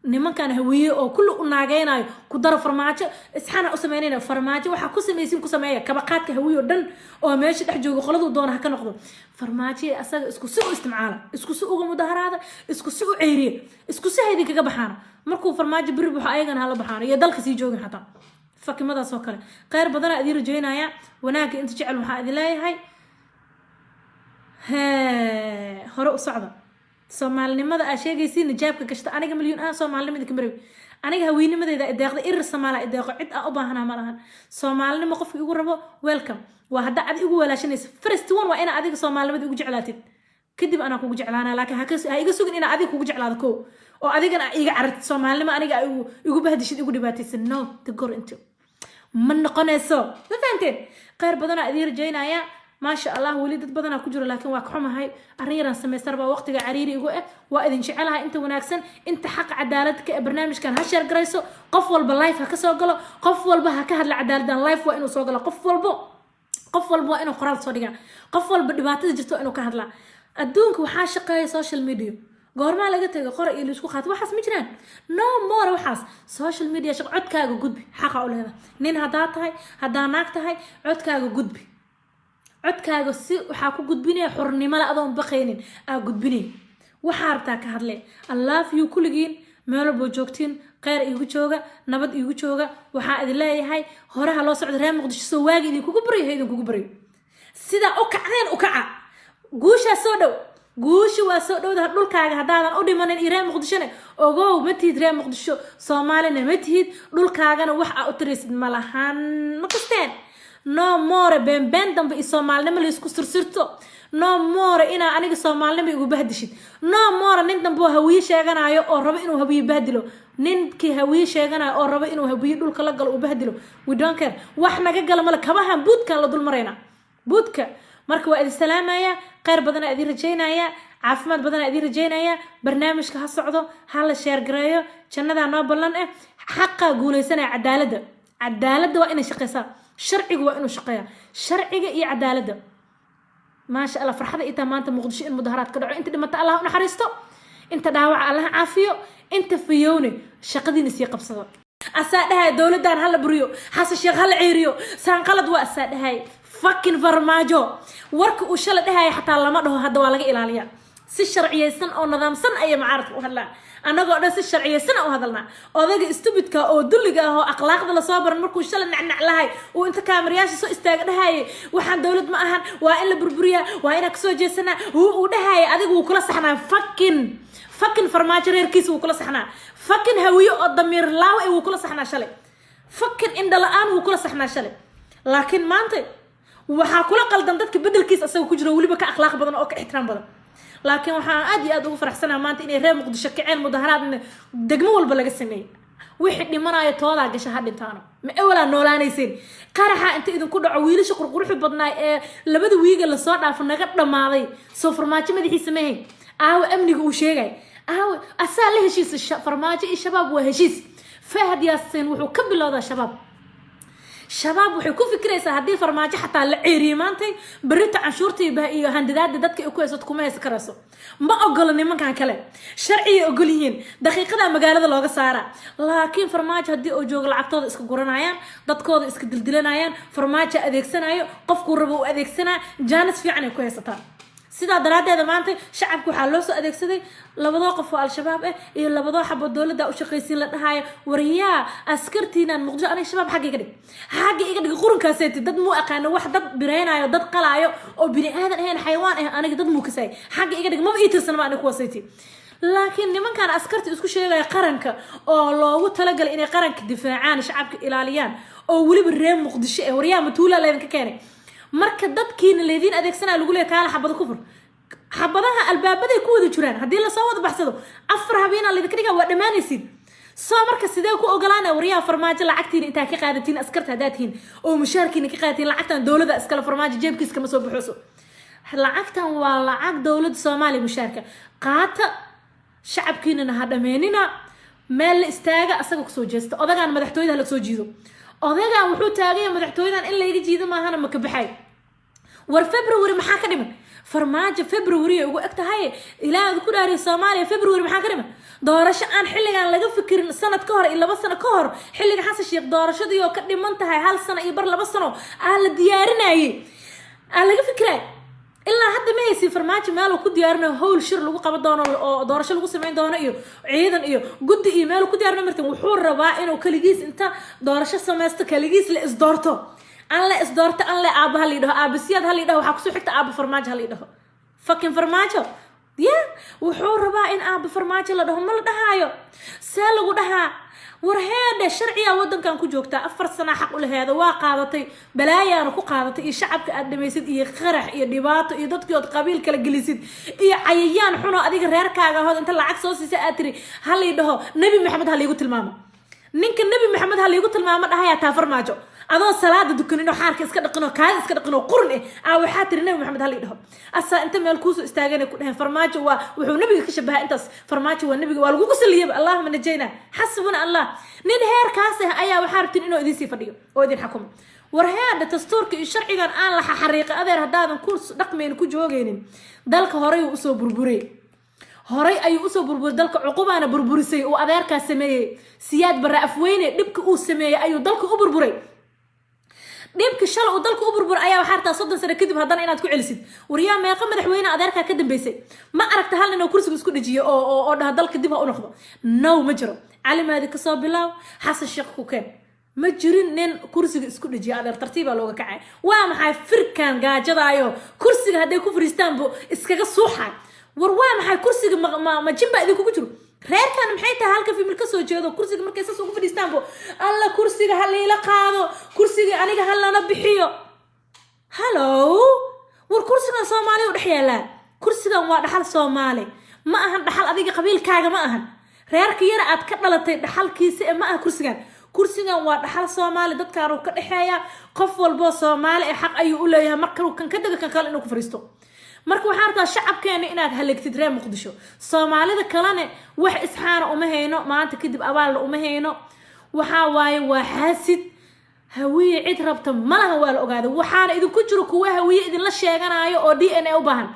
nimankan Hawiye oo kulli u naageynayo, ku dara Farmaajo. Isxana u sameynayna Farmaajo, waxaa ku samaysin ku sameeya. Kabaqaadka Hawiye oo dhan oo meesha dhex jooga, qoladuu doona ha ka noqdo, Farmaajo asaga isku si u isticmaala, isku si uga mudaharaada, isku si u ceyriya, isku si haydin kaga baxaana. Markuu Farmaajo beri buxo, ayagana hala baxaano iyo dalka sii joogin xataa fakimadaas oo kale. Kheyr badanaa idiin rajeynaya. Wanaagga inta jecel waxaa idin leeyahay hore u socda. Soomaalinimada aa sheegaysiin nijaabka gashta, aniga milyuun ah soomaalinimada kama rabi. Aniga haweenimadeeda ideeqda, irir Soomaala ideeqo, cid aan u baahanaa ma lahan. Soomaalinimo qofka igu rabo, welcome. Waa hadda adi igu walaashanaysa. First one waa inaa adiga soomaalinimada igu jeclaatid, kadib anaa kugu jeclaanaa. Laakiin ha iga sugin inaa adiga kugu jeclaado ko oo adigana aa iiga carartid soomaalinimo, aniga aa igu bahdishid, igu dhibaataysid. No, the gor into ma noqonayso, ma fahanteen? Kheyr badanaa idiin rajaynaya. Maasha Allah, weli dad badanaa ku jiro, laakiin waa ka xumahay, arrin yaraan samaysan rabaa, waqtiga cariiri igu ah. Waa idin jecelahay inta wanaagsan, inta xaqa cadaaladka ee barnaamijkan ha share garayso. Qof walba live ha ka soo galo, qof walba ha ka hadla cadaaladdan. Live waa inuu soo galo qof walbo, qof walba waa inuu qoraal soo dhigaa, qof walba dhibaatada jirto waa inuu ka hadlaa. Adduunka waxaa shaqeeya social media. Goormaa laga tegay qora iyo laisku qaato? Waxaas ma jiraan, no more waxaas. Social media shaq, codkaaga gudbi, xaqa u leedahay. Nin haddaa tahay, haddaa naag tahay, codkaaga gudbi. Codkaaga si waxaa ku gudbinaya xornimada, adoon baqaynin aa gudbinay. Waxaa rabtaa ka hadle. I love you kulligiin, meel walboo joogtiin. Kheyr iigu jooga, nabad iigu jooga. Waxaa idin leeyahay horaha loo socda. Reer Muqdisho, soo waagi idinkugu baryo, ha idinkugu baryo. Sidaa u kacdeen u kaca. Guushaa soo dhow, guusha waa soo dhowdaha. Dhulkaaga haddaadan u dhimanin iyo reer Muqdishona, ogow, ma tihid reer Muqdisho, Soomaalina ma tihid, dhulkaagana wax aa u taraysid ma lahan. Ma kasteen? No more beenbeen dambe iyo soomaalinimo laysku sirsirto. No more inaa aniga soomaalinimo igu bahdishid. No more nin dambe oo Hawiye sheeganayo oo rabo inuu Hawiye bahdilo. Ninkii Hawiye sheeganayo oo rabo inuu Hawiye dhulka la galo, uu bahdilo, we don't care. Wax naga gala male. Kabahan buudkan la dul maraynaa buudka. Marka waa idin salaamaya, kheyr badanaa idin rajaynaya, caafimaad badanaa idin rajaynaya. Barnaamijka ha socdo, ha la share gareeyo. Jannadaa noo ballan ah. Xaqaa guuleysanaya. Cadaaladda, cadaaladda waa inay shaqeysaa. Sharcigu waa inuu shaqeeyaa, sharciga iyo cadaaladda. Maasha Allah, farxada itaa maanta Muqdisho in mudaharaad ka dhaco. Inta dhimata Allah u naxariisto, inta dhaawaca Allah caafiyo, inta fiyowne shaqadiina sii qabsado. Asaa dhahay dowladdan hala buriyo, Xasan Sheekh hala ceeriyo, saan qalad waa asaa dhahay. Fucking Farmaajo, warka uu shala dhahaya xataa lama dhaho hadda, waa laga ilaaliyaa. Si sharciyeysan oo nidaamsan ayay mucaaradka u hadlaan. Annagoo dhan si sharciyeysan u hadalnaa. Odayga stupidka oo dulliga ah oo akhlaaqda lasoo baran, markuu shalay nacnac lahay, uu inta kaamirayaasha soo istaaga dhahayay, "Waxaan dowlad ma ahan, waa in la burburiyaa, waa inaan kasoo jeesanaa," uu dhahayay, adiga wuu kula saxnaa. Fucking Farmaajo reerkiisa wuu kula saxnaa. Fucking Hawiye oo damiir laawa wuu kula saxnaa shalay. Fucking indha la-aan wuu kula saxnaa shalay. Laakiin maanta waxaa kula qaldan dadka bedelkiisa asaga ku jiro, weliba ka akhlaaq badan oo ka ixtiraam badan. Laakiin waxaan aad iyo aad ugu faraxsanaa maanta inay reer Muqdisho kaceen, mudaharaadna degmo walba laga sameeyey. Wixii dhimanayo toodaa gasha, ha dhintaano. Ma ewalaa noolaanayseen? Qaraxa inta idinku dhaco, wiilasha qurquruxu badnaa ee labada wiiga lasoo dhaafo naga dhammaaday, soo Farmaajo madaxiisa mahayn? Aawe amniga uu sheegay? Aawe? Asaa la heshiisa Farmaajo iyo Shabaab, waa heshiis. Fahad Yaasiin wuxuu ka bilowdaa Shabaab. Shabaab waxay ku fikiraysaa haddii Farmaajo xataa la ceeriyey maantay, berrita canshuurta iyo handadaada dadka ay ku haysato kuma haysan karayso. Ma ogolo nimankan kale, sharciyay ogol yihiin, daqiiqada magaalada looga saara. Laakiin Farmaajo haddii uu joogo, lacagtooda iska guranayaan, dadkooda iska dildilanayaan. Farmaajo adeegsanayo, qofkuu rabo uu adeegsanaa, jaanis fiican ay ku haysataa. Sidaa daraaddeeda maanta shacabka waxaa loo soo adeegsaday labadoo qof oo Al-Shabaab ah iyo labadoo xabo dowladda u shaqaysiin la dhahaayo. Waryaa, askartiinaan Muqdisho, aniga Shabaab xagga iga dhig, xagga iga dhig. Qurunkaaseti dad muu aqaano, wax dad biraynayo, dad qalaayo oo bini aadan ahayn, xayawaan ah, aniga dad muu kasay. Xagga iga dhig, maba ii tirsan ma aniga kuwaaseti. Laakiin nimankan askarta isku sheegaya qaranka oo loogu talagalay inay qaranka difaacaan, shacabka ilaaliyaan, oo weliba reer Muqdisho eh, waryaa, matuula laydinka keenay? Marka dadkiina laydin adeegsanaya, lagu leeya kaala xabado kufur, xabadaha albaabaday ku wada jiraan. Haddii lasoo wada baxsado, 4 habeenaa laydinka dhigaa, waa dhammaanaysid. Soo marka sidee ku ogolaanaya, waryaha, Farmaajo lacagtiina intaa ka qaadatiin? Askarta haddaad tihiin oo mushaarkiina ka qaadatiin, lacagtan dowladda iskale, Farmaajo jeebkiis kama soo baxooso. Lacagtan waa lacag dowladda Soomaaliya mushaarka qaata. Shacabkiinana ha dhameenina. Meel la istaaga, asaga kusoo jeesta. Odagaan madaxtooyada hala soo jiido. Odagaan wuxuu taagaya madaxtooyadan in layga jiido maahana ma ka baxay. War February maxaa ka dhiman? Farmaajo February ay ugu eg tahay. Ilaaha ku dhaariya, Soomaaliya February maxaa ka dhiman? Doorasho aan xilligan laga fikirin sanad ka hor iyo 2 sano ka hor, xilliga Xasan Sheekh, doorashadii oo ka dhiman tahay hal sano iyo bar, 2 sano aa la diyaarinayay, aa laga fikiray. Ilaa hadda ma haysin Farmaajo meel uu ku diyaarinayo howl shir lagu qaban doono oo doorasho lagu samayn doono iyo ciidan iyo guddi iyo meel uu ku diyaarinayo. Martin wuxuu rabaa inuu kaligiis inta doorasho samaysto, kaligiis la isdoorto, an la isdoorto, an le aaba ha liidhaho, aaba Siyaad ha liidhaho, waxaa kusoo xigta aaba Farmaajo ha liidhaho. Fucking Farmaajo ya wuxuu rabaa in aaba Farmaajo la dhaho. Ma la dhahaayo? See lagu dhahaa? War heedhe, sharciyaa wadankan ku joogtaa. 4 sanaa xaq u laheeda, waa qaadatay, balaayaana ku qaadatay iyo shacabka aad dhamaysid iyo qarax iyo dhibaato iyo dadkii ood qabiil kala gelisid iyo cayayaan xunoo adiga reerkaaga ahood inta lacag soo siisa aad tiri ha lii dhaho Nebi Maxamed, ha liigu tilmaamo. Ninka Nebi Maxamed ha liigu tilmaamo dhahayaa taa Farmaajo, adoo salaada dukanin oo xaarka iska dhaqin oo kaada iska dhaqin oo qurun eh aa waxaa tiri Nebi Maxamed ha lii dhaho. Asaa inta meel kuusoo istaagana ku dhaheen Farmaajo waa wuxuu nabiga ka shabahaa intaas. Farmaajo waa nabiga, waa lagugu saliyaba. Allahuma najayna, xasbuna Allah. Nin heerkaas ah ayaa waxaa rabtin inuu idin sii fadhiyo oo idin xakumo. War heedha, dastuurka iyo sharcigan aan la xaxariiqay, adeer, haddaadan ku dhaqmaynin, ku joogaynin, dalka horay uu usoo burburay, horay ayuu usoo burburay dalka. Cuqubaana burburisay uu adeerkaa sameeyey, Siyaad Barre Afweyne. Dhibka uu sameeyey ayuu dalka u burburay. Dhibka shala uu dalka u burburay ayaa waxaa rabtaa 30 sano kadib haddana inaad ku celisid. Waryaa, meeqa madaxweyne adeerkaa ka dambeysay? Ma aragta hal nin oo kursiga isku dhejiyo oo dhaha dalka dib ha u noqdo? No, ma jiro. Cali Maadi kasoo bilaaw, Xasan Sheekh ku keen, ma jirin nin kursiga isku dhejiyo. Adeer, tartiibaa looga kacay. Waa maxay firkan gaajadaayo kursiga hadday ku fariistaanbu iskaga suuxay? War waa maxay kursiga? Ma jin baa idinkugu jiro? Reerkan maxay tahay? Halka family kasoo jeedo kursiga markay saas ugu fadhiistaanbo, alla kursiga ha liila qaado, kursiga aniga ha lana bixiyo. Hallo, war kursigan Soomaaliya u dhex yaalaa. Kursigan waa dhaxal Soomaali, ma ahan dhaxal adiga qabiilkaaga, ma ahan reerka yara aad ka dhalatay dhaxalkiisa ee ma aha kursigan. Kursigan waa dhaxal Soomaali, dadkaan uu ka dhexeeya. Qof walboo Soomaali ee xaq ayuu u leeyahay markuu kan ka dego, kan kale inuu ku fariisto. Marka waxaan rabtaa shacabkeena inaad halegtid, reer Muqdisho. Soomaalida kalene wax isxaana uma hayno, maanta kadib abaalna uma hayno. Waxaa waaye waa xaasid. Hawiye cid rabta malaha, waa la ogaaday. Waxaana idinku jiro kuwa Hawiye idinla sheeganayo oo DNA u baahan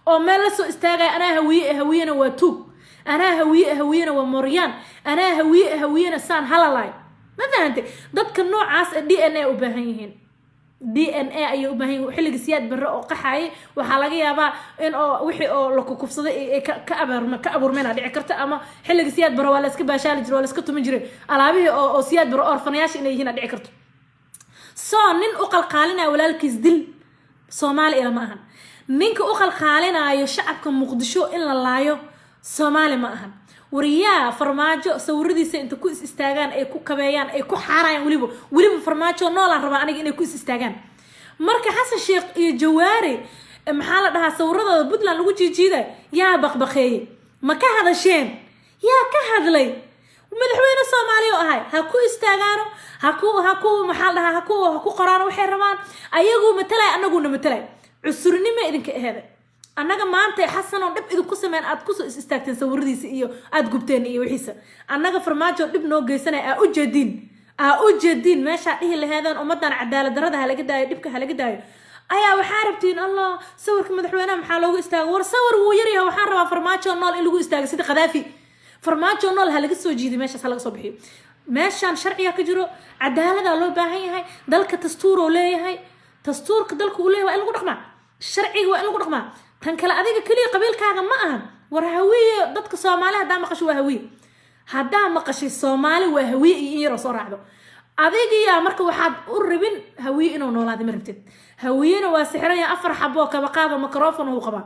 oo meel la soo istaagaya: anaa Hawiye, Hawiyena waa tuug, anaa Hawiye, Hawiyena waa moryaan, anaa Hawiye, Hawiyena saan halalay. Ma fahantay? Dadka noocaas ee DNA u baahan yihiin, DNA ayay u baahan yihiin. Xilliga Siyaad Barre oo qaxayay waxaa laga yaabaa in oo wixii oo la kukufsaday ay ka abuurmeen dhici karta, ama xilliga Siyaad Barre waa la iska baashaali jiray, waa la iska tumin jiray. Alaabihii oo Siyaad Barre orfanayaasha inay yihiin dhici karto. Soo nin u qalqaalinaya walaalkiis dil Soomaali ilama ahan. Ninka u qalqaalinaayo shacabka Muqdisho in la laayo Soomaali ma ahan. Wariyaa, Farmaajo sawiradiisa inta ku is istaagaan ay ku kabeeyaan, ay ku xaarayaan. Weliba Farmaajo noolaan rabaa aniga inay ku is istaagaan. Marka Xasan Sheekh iyo Jawaari, maxaa la dhahaa, sawiradooda Puntland lagu jiijiiday, yaa baqbaqeeyey? Ma ka hadasheen? Yaa ka hadlay? Madaxweyne Soomaaliya oo ahay ha ku istaagaano, ha ku maxaa la dhahaa, ha ku qoraano waxay rabaan. Ayagu matalay, anaguna matalay. Cusurnimo idinka aheeda. Annaga maanta Xasan oo dhib idinku sameyn aad kusoo is istaagteen sawiradiisa iyo aada gubteen iyo wixiisa. Annaga Farmaajo dhib noo geysanaya aa u jeediin meeshaa dhihi laheedeen ummadan cadaalad darada halaga daayo, dhibka halaga daayo, ayaa waxaa rabtiin allah sawirka madaxweynaha maxaa loogu istaago? War sawir wuu yaryahay. Waxaan rabaa Farmaajo nool in lagu istaago sida Khadaafi. Farmaajo nool ha laga soo jiiday meeshaas, ha laga soo bixiyo. Meeshaan sharciga ka jiro, cadaaladaa loo baahan yahay. Dalka dastuur oo leeyahay, dastuurka dalka uu leeyahay waa in lagu dhaqmaa, sharciga waa in lagu dhaqmaa. Tan kale, adiga keliya qabiilkaaga ma ahan. War Hawiye, dadka Soomaali haddaa maqasho waa Hawiye. Haddaa maqashay Soomaali waa Hawiye iyo in yaroo soo raacdo adigiyaa. Marka waxaad u rabin Hawiye inuu noolaada ma rabtid. Hawiyena waa sixiranya, afar xaboo kaba qaado, microphone uu qabaa,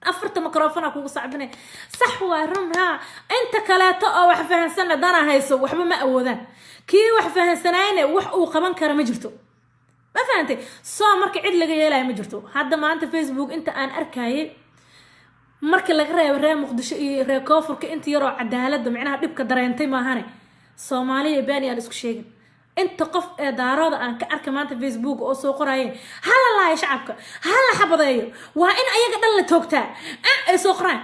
afarta microphone kugu sacbinay. Sax waa run haa. Inta kaleeto oo wax fahansanna dana hayso, waxba ma awoodaan. Kii wax fahansanayne wax uu qaban kara ma jirto. Ma fahantay? Soo marka cid laga yeelaya ma jirto. Hadda maanta Facebook inta aan arkayay, marka laga reebo reer Muqdisho iyo reer Koonfurka, inta yaroo cadaaladda micnaha dhibka dareentay maahane, Soomaaliya been yaan isku sheegin. Inta qof ee Daarooda aan ka arkay maanta Facebook oo soo qoraayeen "Hala laayo shacabka, hala xabadeeyo, waa in ayaga dhan la toogtaa," ay soo qoraan.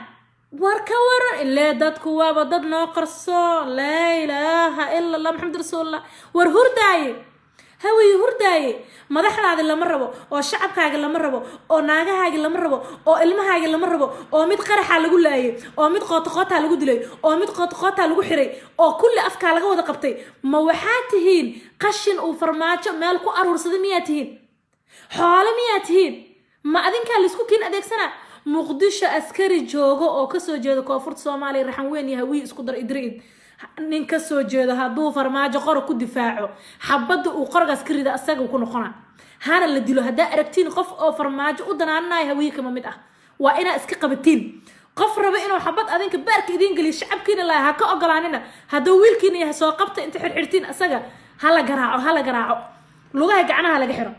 War ka waran? Ilee dadku waaba dad noo qarso. Laa ilaaha ila Allah, Maxamed rasuulullah. War hurdaaye, Hawiye hurdaaye, madaxdaadi lama rabo, oo shacabkaagi lama rabo, oo naagahaagi lama rabo, oo ilmahaagi lama rabo, oo mid qaraxaa lagu laayay, oo mid qootaqootaa lagu dilay, oo mid qootaqootaa lagu xiray, oo kulli afkaa laga wada qabtay. Ma waxaa tihiin qashin uu Farmaajo meel ku aruursaday? Miyaa tihiin xoole? Miyaa tihiin? Ma adinkaa laisku kiin adeegsanaa? Muqdisho askari joogo oo kasoo jeeda Koonfurta Soomaaliya, Raxan Weyn iyo Hawiye isku dar, idriid nin kasoo jeedo, hadduu Farmaajo qora ku difaaco, xabadda uu qorgaas ka rida asaga ku noqona, hana la dilo. Haddaa aragtiin qof oo Farmaajo u danaananayo, Hawiye kama mid ah. Waa inaa iska qabatiin. Qof raba inuu xabad adinka baarka idiin geliyo, shacabkiina laha, ha ka ogolaanina. Hadduu wiilkiina yahay, soo qabta. Inta xirxirtiin asaga hala garaaco, hala garaaco, lugaha gacnaha laga xiro.